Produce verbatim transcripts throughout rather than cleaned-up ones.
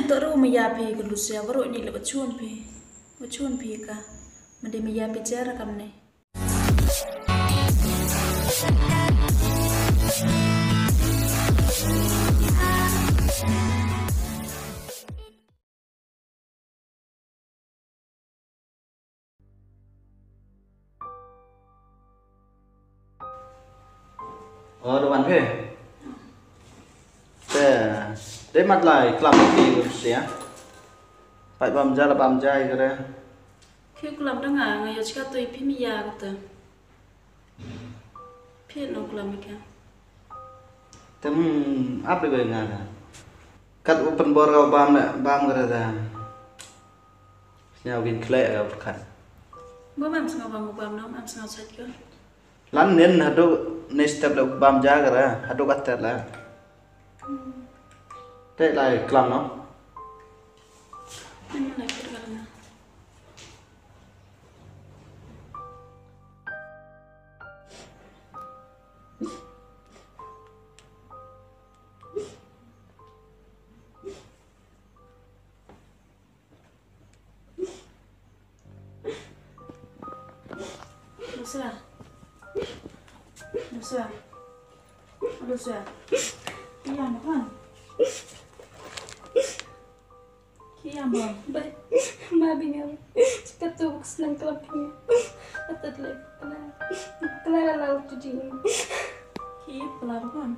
To ru maya phi ka Lucia, baru ni le bachun phi. Bachun phi ka. Made maya phi jara kamne. Oh, da wan phi. Te, te mat lai klam ki sia. Pai bam ja la bam ja i kare. Ki klam da nga, nga yo chika tu i phi mi ya kata. Phi no klam i ka. Tem ap de nga da. Kat u pynbor ka bam le, bam kare da. Sñiaw kin khleh ka pyrkhat. Ba mam sñiaw bam bam no, mam sñiaw sait ko. Lan nin haduh ni step le bam ja kare, haduh kater le. Te lai klam no. Nin lai klam no. Lucia. Lucia. Lucia. Iya, makan. Ki ïam bang. Bai, ma bynga. Katu bak senang kelap bynga. Atat le. Kena la la tu jing. Ki pelap kan.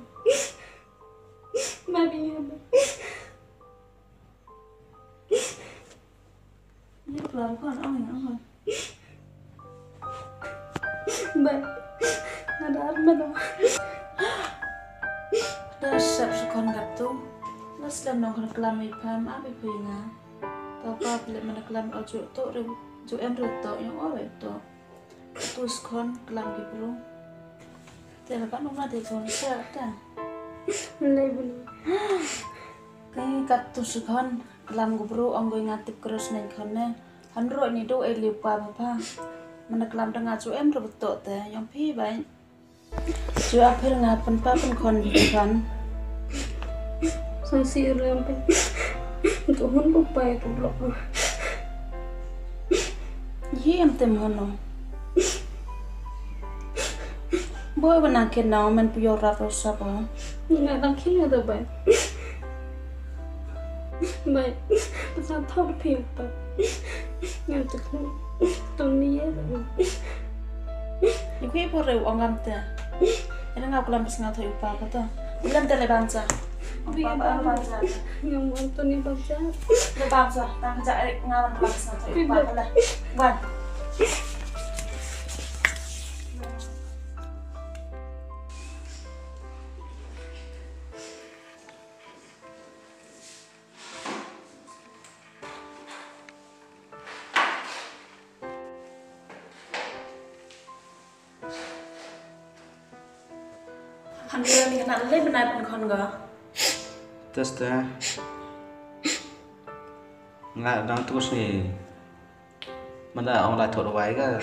Ma bynga. Ni pelap kan, ang yang kan. Bai. Nga da armet. Da sep sukon katu. Nga slem nong kena kelam i pam abi pui nga. Tau pa pilik mana kelam au ju to re ju em re to yang ore to. Tu sukon kelam ki bru. Te la kan nong na de kon sa ta. Lai bulu. Kai katu sukon kelam ki bru ong goi nga tip kerus neng kon ne. Hynrei ni do e liu pa pa pa. Mana kelam da nga ju em re betok te yong phi bai. Ju aphil nga pynpa pynkhon pynkhon. Sang si rem pe. Tu hun ko pai ko blok. Yi em tem hono. Boi ba nang ken nang men pu yor rap ro sap. Nga nang ken nga da bai. Bai, pesan thok phi pa. Nga tu khlem. Tong ni ya. Ni kui por reu ong ngam te. Ina nga kulam pesan thok pa ka to. Kulam te le bangsa. Bi ba bangsa. Ngam ong to ni bangsa. Le bangsa. Tang ja e nga wan kulam pesan thok pa ka le. Wan. Hynrei ni khynnah lei bnai pynkhon ko. Test te. Nga dang tu sngi. Manda ong lai thot wai ka.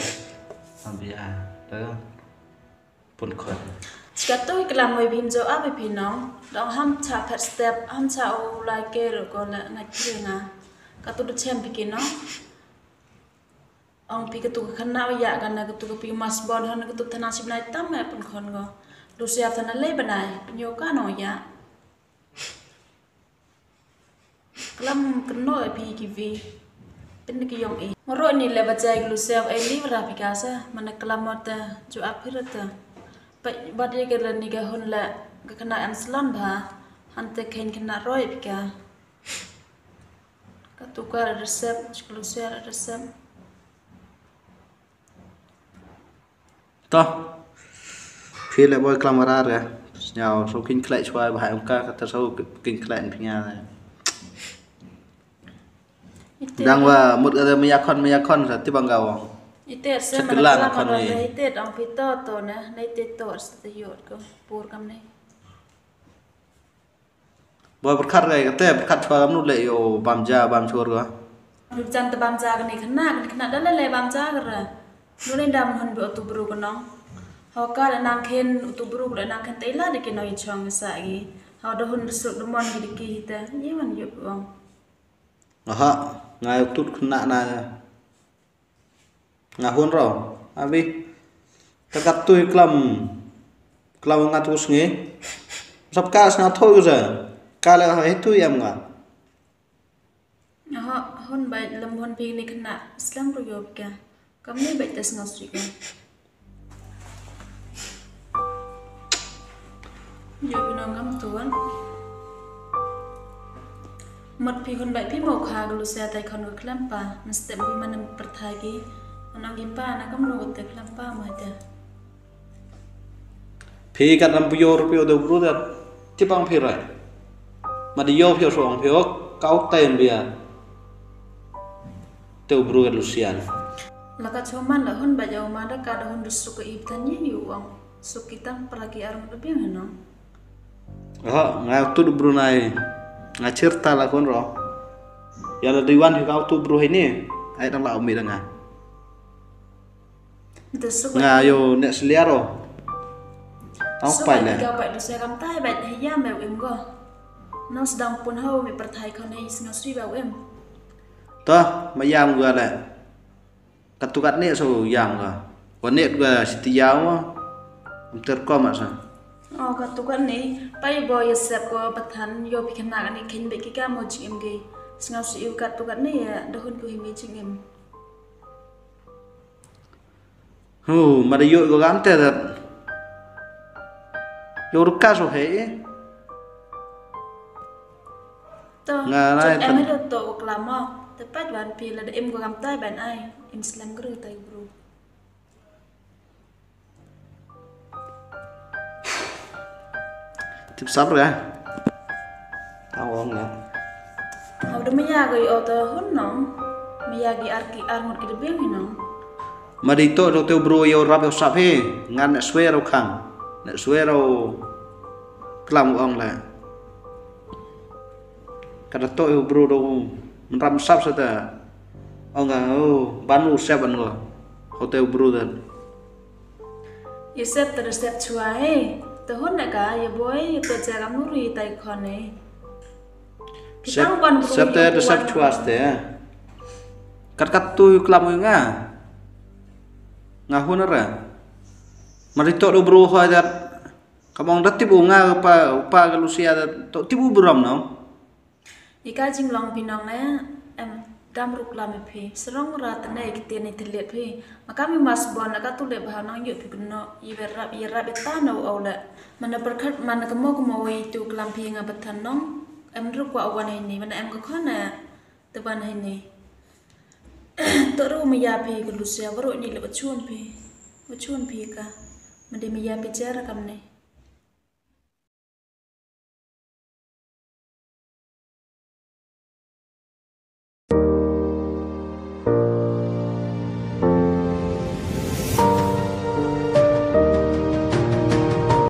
Ambia. Te. Pun khot. Chika tu i klam wei phin jo a wei phin nong. Dong ham cha phet step, ham cha u lai ke ro ko la ngai phi nga. Ka tu du chem phi ki nong. Ong phi ka tu ka khynnah ya ka na ka tu ka phi mas bon han ka tu thana sib nai tam me pun khon ko. Du siap thana lei banai, pynyo ka nong ya. Klam kynnoh e phi ki vi. Pyn ki yong i. Moro ni le bajai glu siap e li ra phi ka sa. Mana klam mot ta ju ap phi ra ta. Ba, bat ye ke la ni ka hun la ka khynnah em salon bha. Han te khein khynnah roi phi ka. Ka tu ka resep, glu siap resep. To. Phi le boi klam rar ga. Sñiaw so kin khleh chwa ba hai ong ka ka ta so kin khleh phi nga. Ite Dang wa mut ka da maya khon maya khon sa ti bang ga wa. Ite se Sa mana kilan klam khon rar ni. Ite dang phi to to na, na ite to sa te yot ko pur kam ni. Ba pyrkhat kai kate, pyrkhat chwa kamnu le yo bam ja, bam chor ko. Jan te bam ja kane khynnah, kane khynnah da le le bam ja kara. Nu ne dam hun bi utu bru ko nong. Hau ka le nang khen utu bru ko le nang khen te ila de ke nong i chong sa gi. Hau da hun da suk da mon gi de ki te, ye wan yo ong. Aha, nga ïa tut khynnah na. Nga hun raw. Abi. Ka katto i klam. Klam nga tu sngi. Sap ka snga tho uza. Ka la ha itu yam nga. Aha, hun bait lam hun phi ni khynnah. Islam ru yob ka. Kam ni bait ta snga sri ka. Yo bino ngam tuan. Mat phi hun bai phi mo kha glu sia tai khon ko klam pa. Mesti bi manam perthai ki. Anang gi pa na kam no te klam pa mo te. Phi kat ram pio ru pio de bru de. Ti bang phi rai. Ma di yo phi so ang phi ok. Kau tai bia. Te bru kat lu sia. La ka choman la hun ba jau ma da ka da hun du suk ka ip tan ni yu wang. Suk ki tang pra ki ar mut biang hanang. Ha, nga tu du Brunei. Nga cerita la kon ro. Ya la diwan hi kau tu bru hi ni. Ai dang la umi dang nga. Nga yo nek selia ro. Tau pai le. Ka pai du se kam tai bai hi ya me im go. Nang sedang pun hau me perthai kau nei snga sui ba im. Toh, ma yam gua le. Katu kat ni so yam ga. Wa ni ga siti yam wa. Mter ko ma sa. Oh, katu kat ni. Pai bo ya sep ko pathan yo pi kena ni kin be ki ka mo jing im ge. Snga si u katu kat ni ya dahun ku himi jing im. Hu, ma da yo ko gam te dat. Yo ruka so he. To, nga nai em do to klama. Te pat wan pi la da im ko gam tai ban ai. Im slam gru tai bru. Tip sap re. Tang ong ya. Hau da maya ga yo ta hun nong. Maya gi ar ki ar ngot ki da biang nong. Ma di to do te bru yo rap yo sap he. Ngan ne swear o khang. Ne swear o klam ong le. Kada to yo bru do. Menram sap sa ta. Ong nga o ban u sep an go. Hotel bru dan. Yusef ta da sep chua he. Ta hun na ka ya boy ya ta ja kam nuri tai khon he. Sep ta da sep chua ste. Kat kat tu yu klam yu nga. Nga hun ra. Mari to do bru ho dat. Kamong da tibu nga pa pa ga lusia dat to tibu bru ram no. Ika jinglong phi nong ne em dam ruk lam phi. Serong ra tene kiti ni telit phi. Maka mi mas bon aka tu le bha nong yu phi kuno. I berap i rap i tano au le. Mana perkhat mana kemo kemo wei tu kelam phi nga betan nong. Em ruk wa wan ini mana em ka khona. Te ban ini. Tok ru maya phi ke lusia baru ni le bachun phi. Bachun phi ka. Made maya phi jara kam ni.